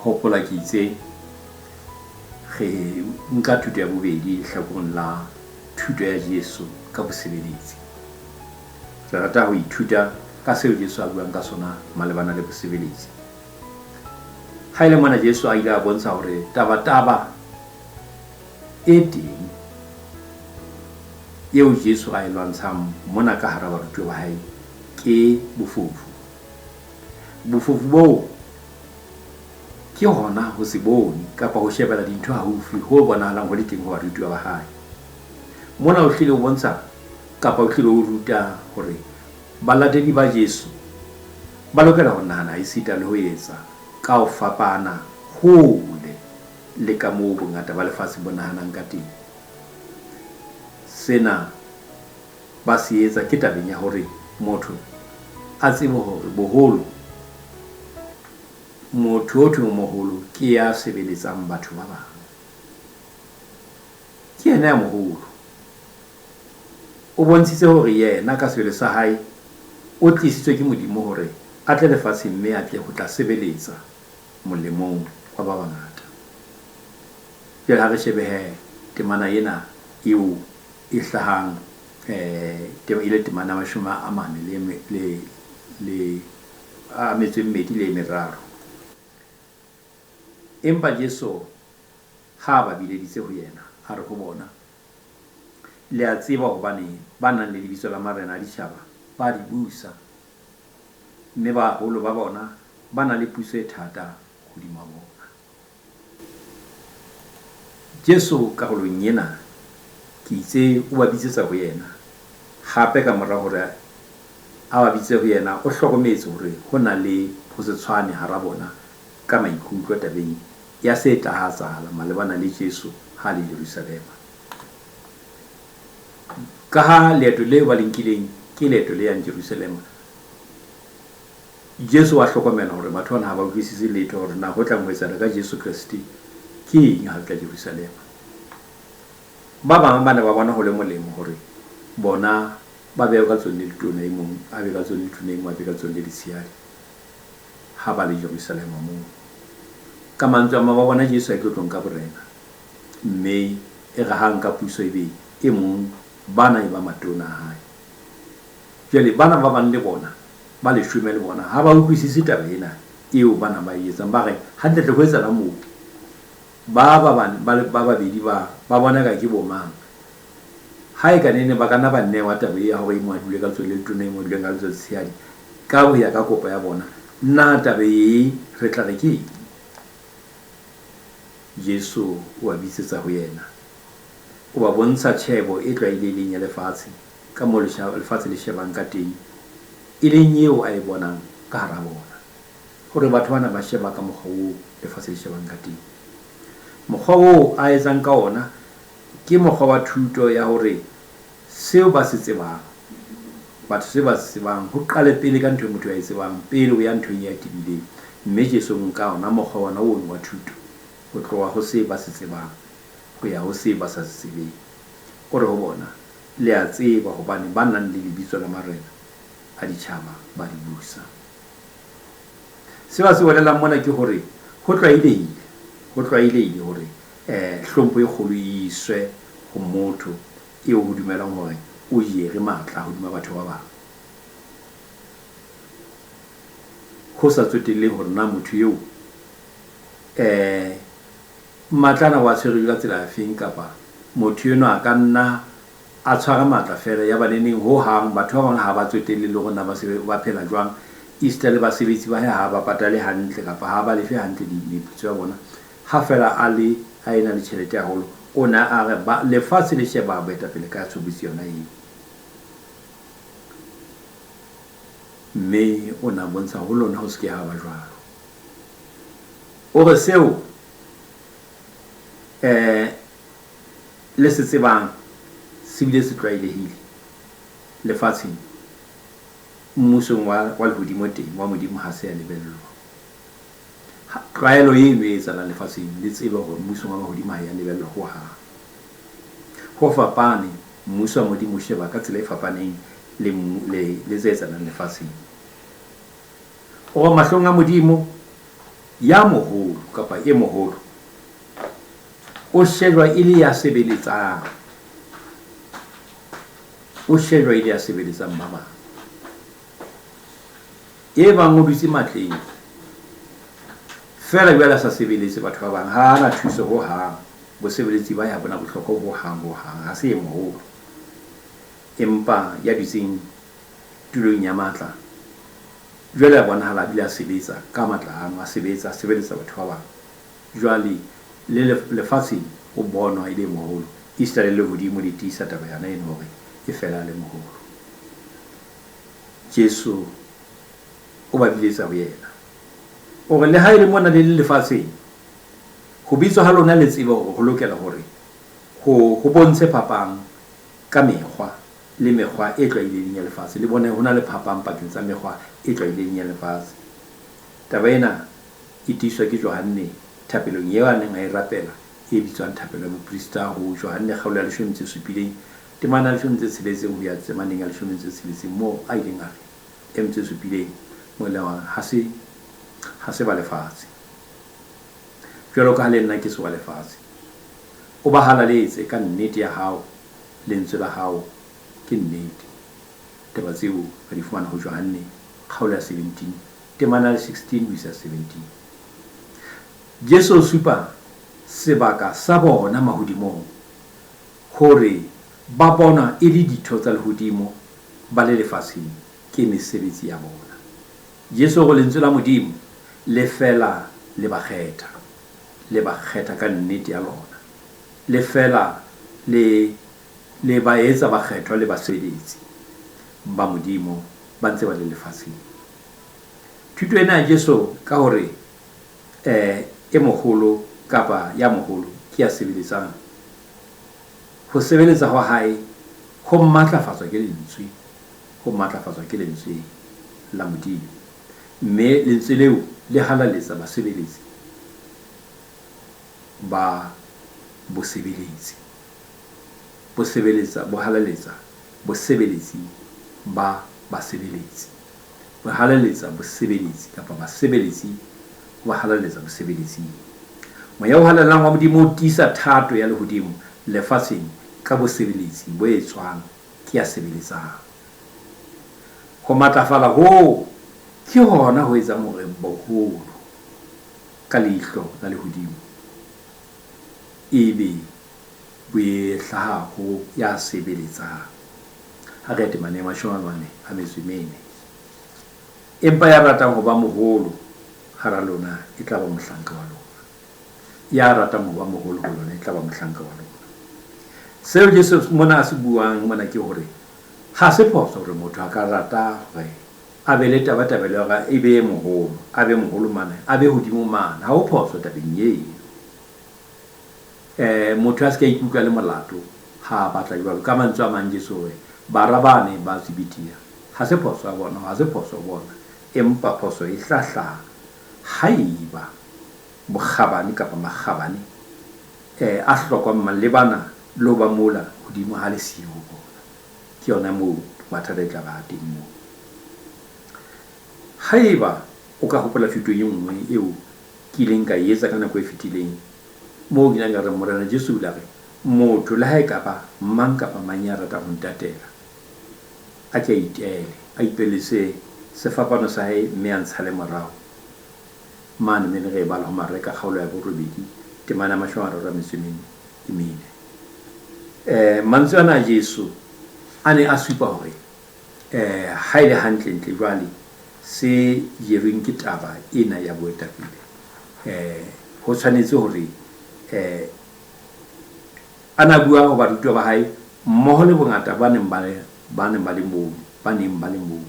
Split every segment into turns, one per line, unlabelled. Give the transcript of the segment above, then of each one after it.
Hopola ke itse re nka thuto ya bobedi lehlakoreng la thuto ya Jesu ka bosebeletsi. Re rata ho ithuta ka seo Jesu a buang ka sona malebana le bosebeletsi. Ha e le mona Jesu a ile a bontsha hore taba-taba e teng eo Jesu a e lwantshang mona ka hara barutuwa ba hae ke bofofu. Bofofu boo ke hona ho se bone kapa ho shebela dintho haufi ho bonahalang ho le teng ho barutuwa ba hae. Mona o hlile o bontsha kapa o hlile o ruta hore balatedi ba Jesu ba lokela ho nahana esita le ho etsa ka ho fapana hole le kamoo bongata ba lefatshe bo nahanang ka teng. Sena ba se etsa ke tabeng ya hore motho a tsebe hore boholo motho o thweng o moholo ke ya sebeletsang batho ba bang. Ke yena ya moholo. O bontshitse hore yena ka sebele sa hae o tlisitswe ke Modimo hore a tle lefatsheng mme a tle ho tla sebeletsa molemong wa ba bangata. Jwale ha re shebe he temana ena eo e hlahang e le temana ya mashome a mane le, le, le a metso e mmedi le e meraro. Empa Jesu ha a ba bileditse ho yena, a re ho bona, Le a tseba hobane ba nang le lebitso la marena a ditjhaba ba di busa, mme baholo ba bona ba na le puso e thata hodima bona. Jesu karolong ena, ke itse o ba bitsetsa ho yena. Hape ka mora hore a ba bitse ho yena, o hlokometse hore ho na le ho se tshwane hara bona ka maikutlo tabeng ya se tla etsahala malebana le Jesu ha a le Jerusalema. Kaha leeto leo ba le nkileng ke leeto le yang Jerusalema, Jesu wa hlokomela hore batho bana ha ba utlwisise letho hore na ho tlang ho etsahala ka Jesu Kreste ke eng ha le tla Jerusalema. Ba bang ba ne ba bona ho le molemo hore bona ba bewe ka letsohong le letona, e mong a be ka letsohong le letona, e mong a be ka letsohong le letshehadi ha ba le Jerusalema moo. Ka mantswe a mang, ba bona Jesu a tlo tlo nka borena, mme e re ha nka puso ebe e mong bana e ba matona a hae. Jwale bana ba bang le bona ba leshome le bona ha ba utlwisise taba ena eo bana ba e etsang. Ba re, Hantlentle ho etsahalang moo? Ba ba bang ba ba babedi ba, ba bona eka ke bo mang? Ha e ka nene ba ka nna ba newa taba e ya hore e mong a dule ka letsoho le letona, e mong a dule ka letsoho le letshehadi, ka ho ya ka kopo ya bona, na taba ee re tla re ke eng? Jesu o ba bitsetsa ho yena. O ba bontsha tjhebo e tlwaelehileng ya lefatshe. ka moo lefatshe le shebang ka teng, e leng eo a e bonang ka hara bona, hore batho bana ba sheba ka mokgwa oo lefatshe le shebang ka teng. Mokgwa oo a etsang ka ona ke mokgwa wa thuto ya hore seo ba se tsebang, batho se ba se tsebang, ho qale pele ka ntho e motho a e tsebang, pele ho ya nthong e tebileng. Mme Jesu o nka ona mokgwa ona ono wa thuto, ho tloha ho se ba se tsebang ho ya ho se ba sa se tsebeng. O re ho bona, Le a tseba hobane ba nang le lebitso la marena a ditjhaba ba di busa. Seo a se bolelang mona ke hore ho tlwaelehile, ho tlwaelehile hore hlompho e kgolo e iswe ho motho eo ho dumelwang hore o jere matla hodima batho ba bang. Ho sa tsotellehe hore na motho eo Matla ana o a tshwere ka tsela efeng kapa motho enwa a ka nna a tshwara matla feela yaba neneng ho hang batho ba bang ha ba tsotelle le hore na ba ba phela jwang esita le basebetsi ba hae ha ba patale hantle kapa ha ba lefe hantle meputso ya bona ha feela a le a ena le tjhelete haholo o ne a re ba lefatshe le sheba boetapele ka tshobotsi yona eo mme o ne a bontsha ho lona ho se ke ha ba jwalo o re seo le se tsebang se bile se tlwaelehile lefatsheng, mmusong wa, wa lehodimo teng, wa Modimo ha se ya lebellwa. Tlwaelo eno e etsahalang lefatsheng, le tsebe hore mmusong wa mahodimo ha ya lebellwa ho hang. Ho fapane, mmuso wa Modimo o sheba ka tsela e fapaneng le, le, le tse etsahalang lefatsheng. O re mahlong a Modimo, Ya moholo kapa e moholo o shejwa e le ya sebeletsang. O shejwa e le ya sebeletsang ba bang. E bang o dutse matleng feela jwale a sa sebeletse batho ba bang, ha a na thuso ho hang. Bosebeletsi ba ya bona bohlokwa ho hang ho hang, ha se e moholo. Empa ya dutseng tulong ya matla jwale a bonahala a bile a sebetsa ka matla ano, a sebetsa, a sebeletsa batho ba bang. Jwale le lefatsheng o bonwa e le e moholo, esita le lehodimo le tiisa taba yona eno hore e fela a le moholo. Jesu o ba biletsa ho yena. O re, Le ha e le mona le le lefatsheng, ho bitswa ha lona le tsebe hore ho lokela hore ho, ho bontshe phapang ka mekgwa le mekgwa e tlwaelehileng ya lefatshe. Le bone ho na le phapang pakeng tsa mekgwa e tlwaelehileng ya lefatshe. Taba ena e tiiswa ke Johanne thapelong eo a neng a e rapela e bitswang thapelo ya boprista ho Johanne kgaolo ya leshome metso e supileng temana ya leshome metso e tsheletseng ho ya temaneng ya leshome metso e tsheletseng moo a ileng a re, e metso e supileng, moo e leng hore ha se, ha se ba lefatshe. Jwalo ka ha le nna ke se wa lefatshe. O ba halaletse ka nnete ya hao, lentswe la hao ke nnete. Taba tseo re di fumana ho Johanne kgaolo ya 17 temana ya 16 ho isa 17. Jesu o supa sebaka sa bona mahodimong, hore ba bonwa e le ditho tsa lehodimo ba le lefatsheng ke mesebetsi ya bona. Jesu o re Lentswe la Modimo le fela le ba kgetha, le ba kgetha ka nnete ya lona, le fela le, le ba etsa bakgethwa le basebeletsi ba Modimo ba ntse ba le lefatsheng. Thuto ena ya Jesu ka hore e moholo kapa ya moholo ke ya sebeletsang, ho sebeletsa hwa hae ho matlafatswa ke Lentswe, ho matlafatswa ke Lentswe la Modimo. Mme Lentswe leo le halaletsa basebeletsi ba bosebeletsi. Bo sebeletsa, bo halaletsa bosebeletsi ba basebeletsi. Bo halaletsa bosebeletsi kapa basebeletsi ho ba halaletsa bosebeletsing. Moya o Halalelang wa Modimo o tiisa thato ya lehodimo lefatsheng ka bosebeletsi bo etswang ke ya sebeletsang. Ho matlafala hoo ke hona ho etsang hore boholo ka leihlo la lehodimo ebe bo e hlaha ho ya sebeletsang. Ha re ya temaneng ya 44 a metso e mene. Empa ya ratang ho ba moholo hara lona e tla ba mohlanka wa lona. Ya ratang ho ba moholo ho lona e tla ba mohlanka wa lona. Seo Jesu mona a se buang mona ke hore ha se phoso hore motho a ka rata hore a be le tabatabelo ya hore e be e moholo, a be moholo mane, a be hodimo mane. Ha ho phoso tabeng eo. Motho a se ke a ikutlwa le molato ha a batla jwalo. Ka mantswe a mang Jesu o re, bara bane ba Zebedia, ha se phoso ya bona, ha se phoso ho bona, empa phoso e tla hlaha haeba bokgabane kapa makgabane a hlokwang malebana le ho ba mola hodimo ha le siyo ho bona. Ke yona moo mathata e tla ba teng moo. Haeba o ka hopola thuto e nngwe eo ke ileng ka e etsa ka nako e fetileng, moo ke ileng ka re, Morena Jesu o ile a re, Motho le ha e ka ba mang kapa mang ya ratang ho ntatela, a ke a itele, a ipelese sefapano sa hae mme a ntshale morao. Mane mme re e bala ho Mareka kgaolo ya borobedi, temana ya 34. Mantswe ana a Jesu a ne a supa hore ha e le hantle-ntle jwale se jerweng ke taba ena ya boetapele, ho tshwanetse hore a na bua ho barutuwa ba hae mmoho le bongata ba neng ba le, ba neng ba le moo, ba neng ba le moo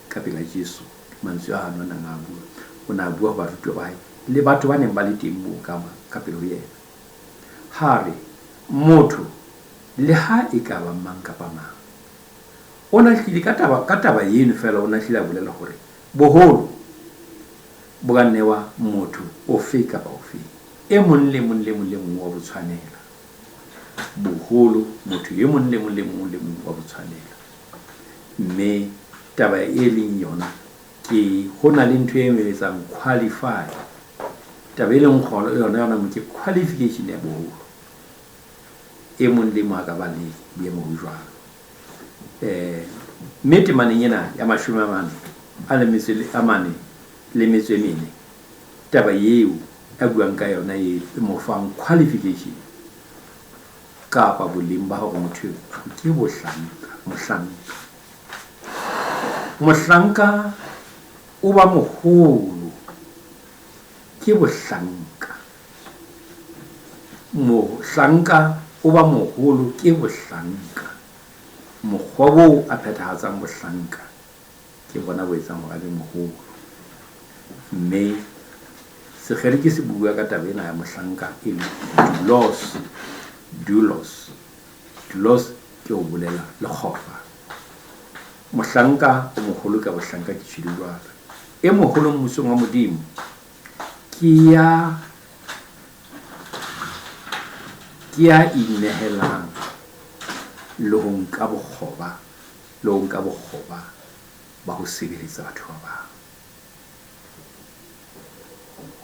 ka pela Jesu. Mantswe ano a neng a bua, o ne a bua ho barutuwa ba hae le batho ba neng ba le teng moo ka, ka pele ho yena. Ha a re, Motho le ha e ka ba mang kapa mang, o na hlile ka taba, ka taba eno feela o na hlile a bolela hore boholo bo ka newa motho ofe kapa ofe. E mong le mong le mong le mong wa bo tshwanela. Boholo, motho e mong le mong le mong le mong wa bo tshwanela. Mme taba e leng yona ke ho na le ntho e etsang qualify. Taba e leng kgolo yona yona mo ke qualification ya boholo. E mong le mong a ka ba le boemo bo jwalo. Mme temaneng ena ya 44, taba eo a buang ka yona e mo fang qualification kapa boleng ba hore motho ke bohlanka, mohlanka. Mohlanka o ba moholo ke bohlanka. Mohlanka o ba moholo ke bohlanka. Mokgwa oo a phethahatsang bohlanka ke bona bo etsang hore a be moholo. Mme Segerike se bua ka taba ena ya mohlanka e le doulos, doulos. Doulos ke ho bolela lekgoba. Mohlanka o moholo ka bohlanka ke tjhele jwalo. E moholo mmusong wa Modimo ke ya ke ya inehelang le ho nka bokgoba le ho nka bokgoba ba ho sebeletsa batho ba bang.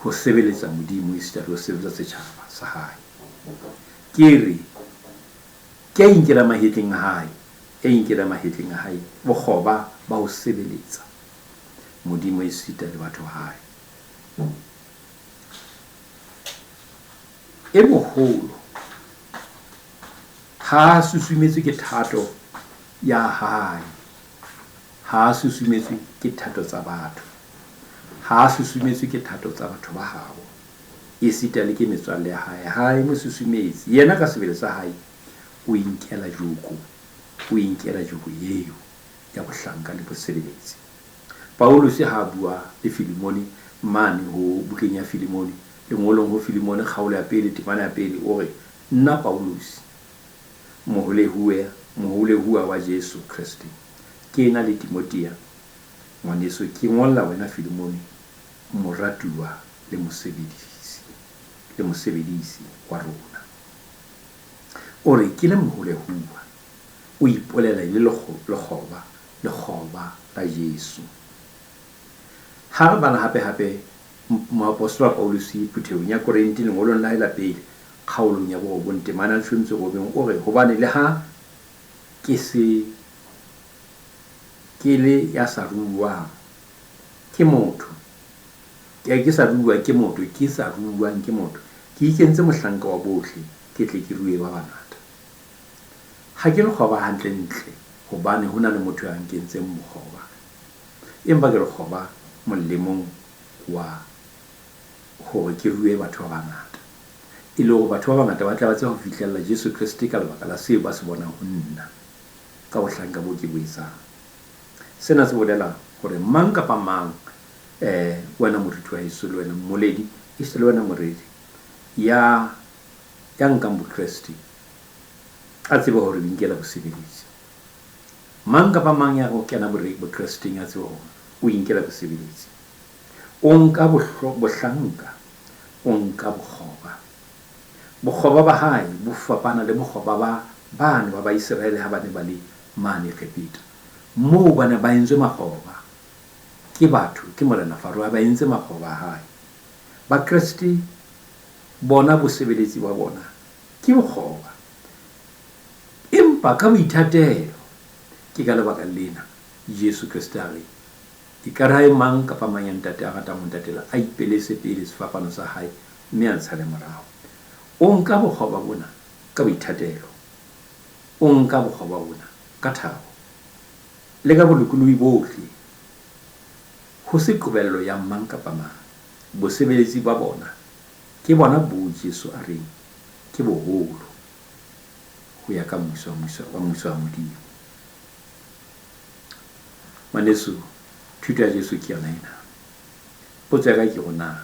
Ho sebeletsa Modimo esita le ho sebeletsa setjhaba sa hae. Ke re, ke a inkela mahetleng a hae, ya inkela mahetleng a hae bokgoba ba ho sebeletsa Modimo esita le batho ba hae. E moholo ha a susumetswe ke thato ya hae, ha a susumetswe ke thato tsa batho, ha a susumetswe ke thato tsa batho ba habo, esita le ke metswalle ya hae, ha e mo susumetse. Yena ka sebele sa hae o inkela joko, o inkela joko eo ya bohlanka le bosebeletsi. Pauluse ha a bua le Filemone mane ho bukeng ya Filemone, lengolong ho Filemone kgaolo ya 1 temana ya 1, o re, Nna Pauluse, moholehuwa wa Jesu Kreste, ke ena le Timothea ngwaneso, ke ngolla wena Filemone, moratuwa le mosebedisi, le mosebedisi wa rona. O re, ke le moholehuwa, o ipolela e le lekgoba, lekgoba la Jesu. Ha re bala hape-hape moapostola Pauluse phuthehong ya Korinthe lengolong la hae la pele, kgaolong ya 9, temana ya 19, o re, Hobane le ha ke se ke le ya sa ruuwang ke motho, ke sa ruuwang ke motho, ke sa ruuwang ke motho, ke ikentse mohlanka wa bohle, ke tle ke rue ba bangata. Ha ke lekgoba hantle-ntle, hobane ho na le motho ya nkentseng mokgoba, empa ke lekgoba molemong wa hore ke rue batho ba bangata, e le hore batho ba bangata ba tle ba tsebe ho fihlella Jesu Kreste ka lebaka la seo ba se bonang ho nna, ka bohlanka boo ke bo etsang. Sena se bolela hore mang kapa mang, wena moruti wa heso, le wena mmoledi, esita le wena moreri, ya, ya nkang Bokreste, a tsebe hore o inkela bosebeletsi. Mang kapa mang ya ho kena Bokresteng a tsebe hore o inkela bosebeletsi. O nka bohlanka, o nka bokgoba. Bokgoba ba hae bo fapana le bokgoba ba bane ba Baiseraele ha ba ne ba le mane Egepeta, moo ba ne ba entswe makgoba ke batho, ke morena Faro a ba entse makgoba a hae. Bakreste bona bosebeletsi ba bona ke bokgoba, empa ka boithatelo. Ke ka lebaka lena Jesu Kreste a re, Ekare ha e mang kapa mang ya Ntate a ratang ho ntatela, a ipelese pele sefapano sa hae mme a ntshale morao. O nka bokgoba bona ka boithatelo. O nka bokgoba bona ka thabo le ka bolokolohi bohle, ho se qobello ya mang kapa mang. Bosebeletsi ba bona ke bona boo Jesu a reng ke boholo ho ya ka mmuso wa mmuso wa Modimo. Ngwaneso, thuto ya Jesu ke yona ena. Potso ya ka ke hore na,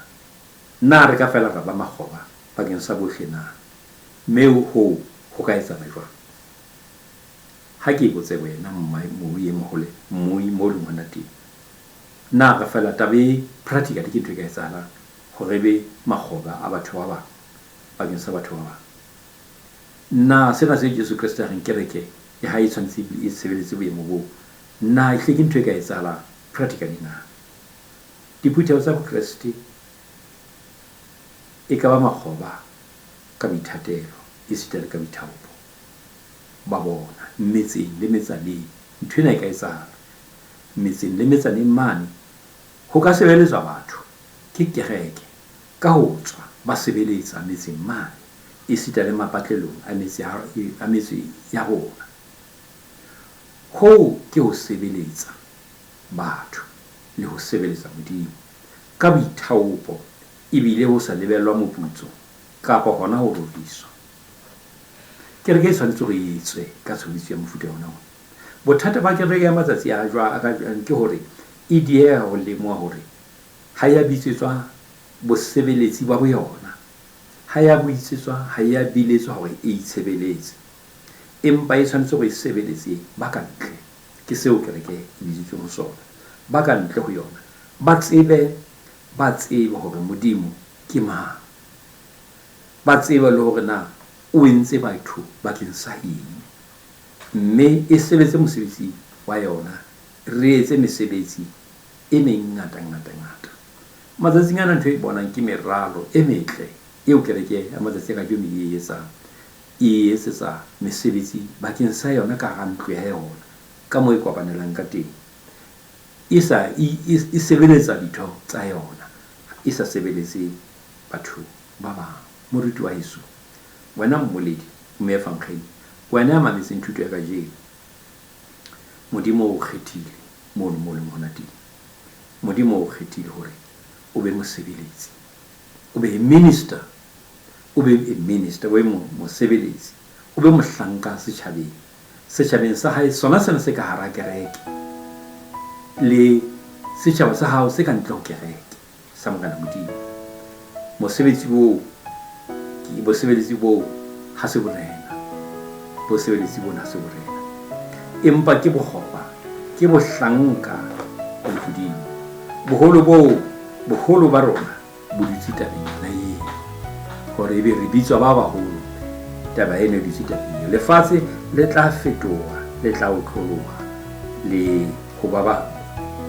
na re ka fela ra ba makgoba bakeng sa bohle na? Mme hoo ho ka etsahala jwang? Ha ke e botse wena, mmui e mohole, mmui moo leng hona teng. Na re fela taba e practically ke ntho e ka etsahalang hore re be makgoba a batho ba bang bakeng sa batho ba bang? Na sena seo Jesu Kreste a reng kereke ya hae e tshwanetse e sebeletse boemo boo, na ehlile ke ntho e ka etsahalang practically na? Diphutheho tsa Bokreste E ka ba makgoba ka boithatelo esita le ka boithaopo ba bona metseng le metsaneng. Ntho ena e ka etsahala metseng le metsaneng mane. Ho ka sebeletswa batho ke kereke ka ho tswa ba sebeletsa metseng mane esita le mapatlelong a metse a metse ya rona. Hoo ke ho sebeletsa batho le ho sebeletsa Modimo ka boithaopo ebile ho sa lebellwa moputso kapa hona ho roriswa. Kereke e tshwanetse hore e tswe ka tshobotsi ya mofuta ona ona. Bothata ba kereke ya matsatsi a jwa a kajeno ke hore e dieha ho lemoha hore ha ya bitsetswa bosebeletsi ba boyona. Ha ya bitsetswa, ha ya biletswa hore e itshebeletse. Empa e tshwanetse hore e sebeletse ba ka ntle. Ke seo kereke e bitsitsweng ho sona. Ba ka ntle ho yona ba tsebe, ba tsebe hore Modimo ke mang. Ba tsebe le hore na o entse batho bakeng sa eng. Mme e sebetse mosebetsi wa yona, re etse mesebetsi e mengata, ngata, ngata. Matsatsing ana ntho e bonang ke meralo e metle eo kereke ya matsatsi a kajeno e etsang. E etsetsa mesebetsi bakeng sa yona ka hara ntlo ya yona, ka moo e kopanelang ka teng. E sa e, e sebeletsa ditho tsa yona, e sa sebeletse batho ba bang. Moruti wa heso, wena mmoledi, moefangeli, wena ya mametseng thuto ya kajeno, Modimo o o kgethile mono moo o leng hona teng. Modimo o o kgethile hore o be mosebeletsi, o be a minister, o be a minister, o be mosebeletsi, o be mohlanka setjhabeng, setjhabeng sa hae, sona sena se ka hara kereke, le setjhaba sa hao se ka ntle ho kereke, sa Morena Modimo. Mosebetsi oo, ke bosebeletsi boo ha se borena. Bosebeletsi bona ha se borena. Empa ke bokgoba, ke bohlanka ba lehodimo. Boholo boo, boholo ba rona bo dutse tabeng yona eo, hore ebe re bitswa ba baholo. Taba ena e dutse tabeng eo. Lefatshe le tla fetoha, le tla otloloha, le ho ba ba,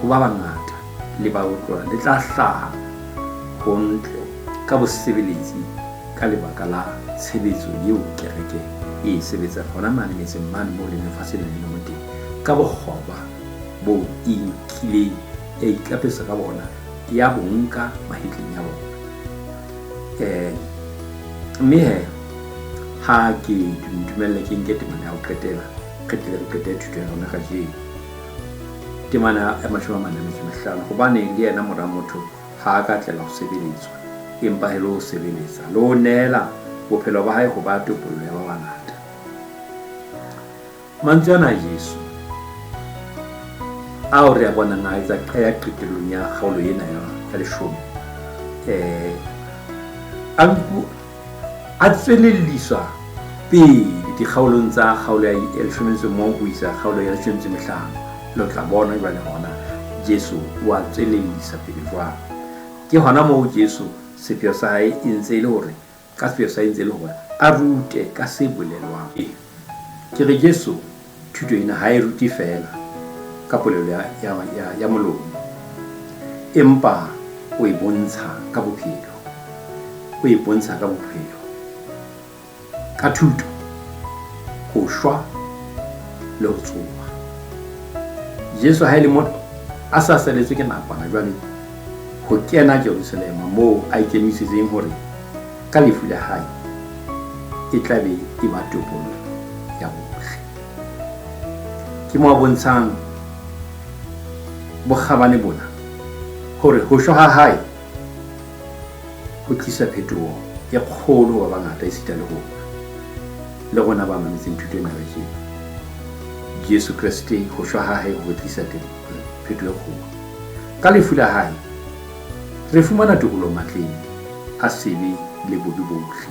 ho ba bangata le ba otlola, le tla hlaha ho ntle ka bosebeletsi ka lebaka la tshebetso eo kereke e e sebetsang hona mane metseng mane moo leng lefatshe le leng teng, ka bokgoba bo e nkileng ya ikapesa ka bona, ya bo nka mahetleng ya bona. Mme he, ha ke ntumelle ke nke temana ya ho qetela, qetele re qete thuto ya rona kajeno. Temana ya 45, hobane le yena Mora motho ha a ka tlela ho sebeletswa, empa e le ho sebeletsa le ho neela bophelo ba hae ho ba topollo ya ba bangata. Mantswe ana a Jesu ao re a bonang a etsa qeya qetellong ya kgaolo ena ya leshome, a nku a tswelelliswa pele dikgaolong tsa kgaolo ya 11 ho isa kgaolo ya 15. Lo tla bona jwale hona Jesu o a tswelellisa pele jwang. Ke hona moo Jesu sepheo sa hae e ntse e le hore, ka sepheo sa hae e ntse e le hore a rute ka se bolelwang. Ke re Jesu thuto ena ha e rute feela ka polelo ya, ya, ya, ya molomo, empa o e bontsha ka bophelo. O e bontsha ka bophelo, ka thuto, ho shwa le ho tsoha. Jesu ha e le motho a sa saletswe ke nakwana jwale ho kena Jerusalema, moo a ikemisetseng hore ka lefu la hae e tla be e ba topollo ya bohle. Ke mo a bontshang bokgabane bona hore ho shwa ha hae ho tlisa phetoho e kgolo ho ba bangata esita le rona, le rona ba mametseng thuto ena kajeno. Jesu Kreste ho shwa ha hae ho tlisa phetoho e kgolo. Ka lefu la hae re fumana tokoloho matleng a sebe le bobe bohle.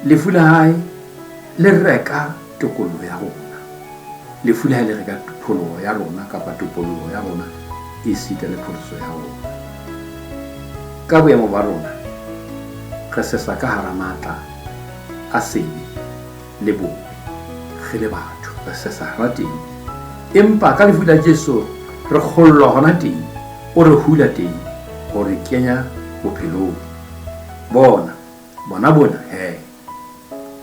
Lefu la hae le reka tokollo ya rona. Lefu la hae le reka pholoho ya rona kapa topollo ya rona esita le pholoso ya rona. Ka boemo ba rona re sesa ka hara matla a sebe le bobe, re le batho re sesa hara teng, empa ka lefu la Jesu re kgollwa hona teng, o re hula teng ho re kenya bophelong. Bona, bona bona, he,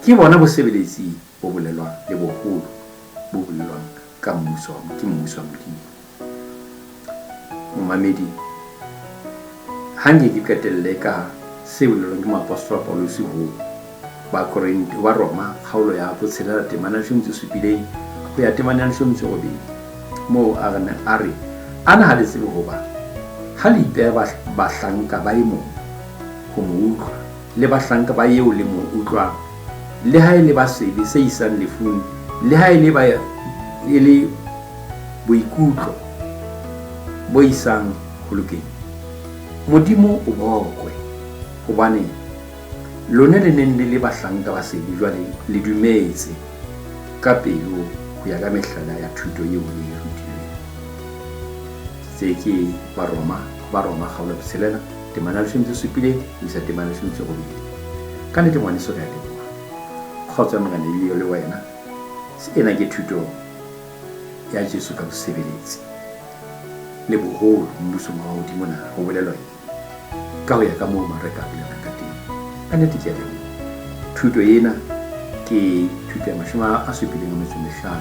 ke bona bosebeletsi bo bolelwang le boholo bo bolelwang ka mmuso wa, ke mmuso wa Modimo. Momamedi, ha nke ke qetelle ka se bolelwang ke moapostola Pauluse ho Bakorinthe, ho Baroma, kgaolo ya botshelela temana ya leshome tse supileng ho ya temana ya leshome tse robedi, moo a re, a re, Ana ha le tsebe hoba ha le ipeha bahlanka ba e mong ho mo utlwa, le bahlanka ba eo le mo utlwang, le ha e le ba sebe se isang lefung, le ha e le ba e le boikutlo bo isang ho lokeng? Modimo o bokwe, hobane lona le neng le le bahlanka ba sebe, jwale le dumetse ka pelo ho ya ka mehlala ya thuto eo le e rutilweng. Tse ke Baroma, ho Baroma kgaolo ya botshelela, temana ya leshome tse supileng ho isa temana ya leshome tse robedi. Ka nnete ngwaneso re a leboha. Kgotso ya Morena e be le wena. Ena ke thuto ya Jesu ka bosebeletsi le boholo mmusong wa hodimo na ho bolelwa eng ka ho ya ka moo Mareka a bolelang ka teng. Ka nnete ke a leboha. Thuto ena ke thuto ya 75.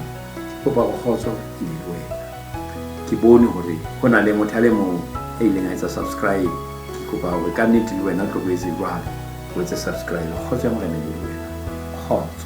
Ke kopa hore kgotso e be le wena. Ke bone hore ho na le motho a le mong ya ileng a etsa subscribe. Ke kopa hore ka nnete le wena o tlo o etse jwalo, o etse subscribe. Kgotso ya Morena e be le wena. Kgotso.